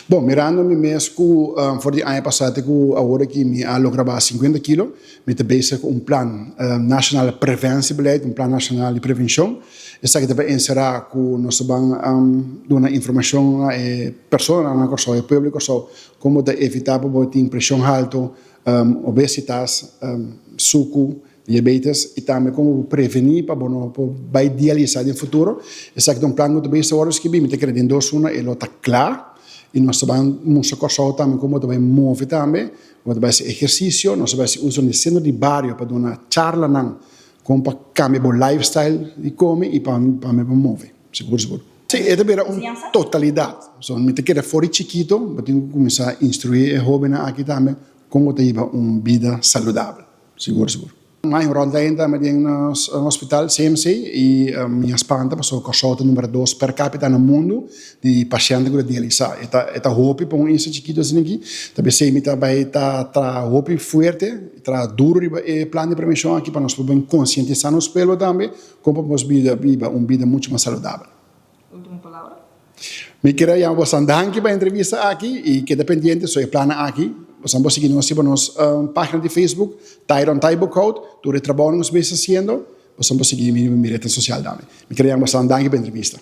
Bon, mirando mi mes ku for di aña pasá te ku awor aki mi a logra baha sinkuenta kilo, mi ta bezig ku un plan nashonal preventiebeleid, un plan nashonal di prevenshon. Esaki ta bai enserá ku nos ta ban duna informashon na e personanan na Kòrsou, e pueblo di Kòrsou, kon bo ta evitá pa bo tin preshon haltu, obesitas, suku, Diabetes y tambe como bo preveni pa bo no por bay dialisa den futuro. Esaki ta un plan cu ta bay worde skibi, mi ta kere den dos luna e lo ta cla y nos ta ban mustra Corsou tambe como ta bay move tambe, bo ta bay haci ehercicio, nos ta bay haci uso di centro di bario pa duna charlanan con pa cambia bo lifestyle di come y pa pa move, sigur sigur. Si, e ta bira un totalidad. So mi ta kere for di chikito bo tin cu cuminsa instrui e hobennan aki tambe con bo ta hiba un bida saludabel. Sigur sigur. Mai un rondleiding tambe den nos hospital CMC y mi a spanta pasobra Kòrsou ta numero dos per capita na mundu di pashente ku ta dialisa. E ta e ta hopi pa un isla chikitu asina aki. Ta p'esei mi ta bai ta traha hopi fuerte, traha duru riba e plan di prevenshon aki pa nos por bin konsientisá nos pueblo tambe kon pa nos bida biba un bida muchu mas saludabel. Ultimo palabra. Mi kier a yama bosan danki pa e entrevista aki y keda pendiente so e plannan aki. Bosan por sigui nos riba nos pagina di Facebook, Tyron Ty Boekhout, tur e trabounan nos bes haciendo, bosan por sigui mi riba mi rednan social tambe. Mi kier a yama bosan danki pa e entrevista.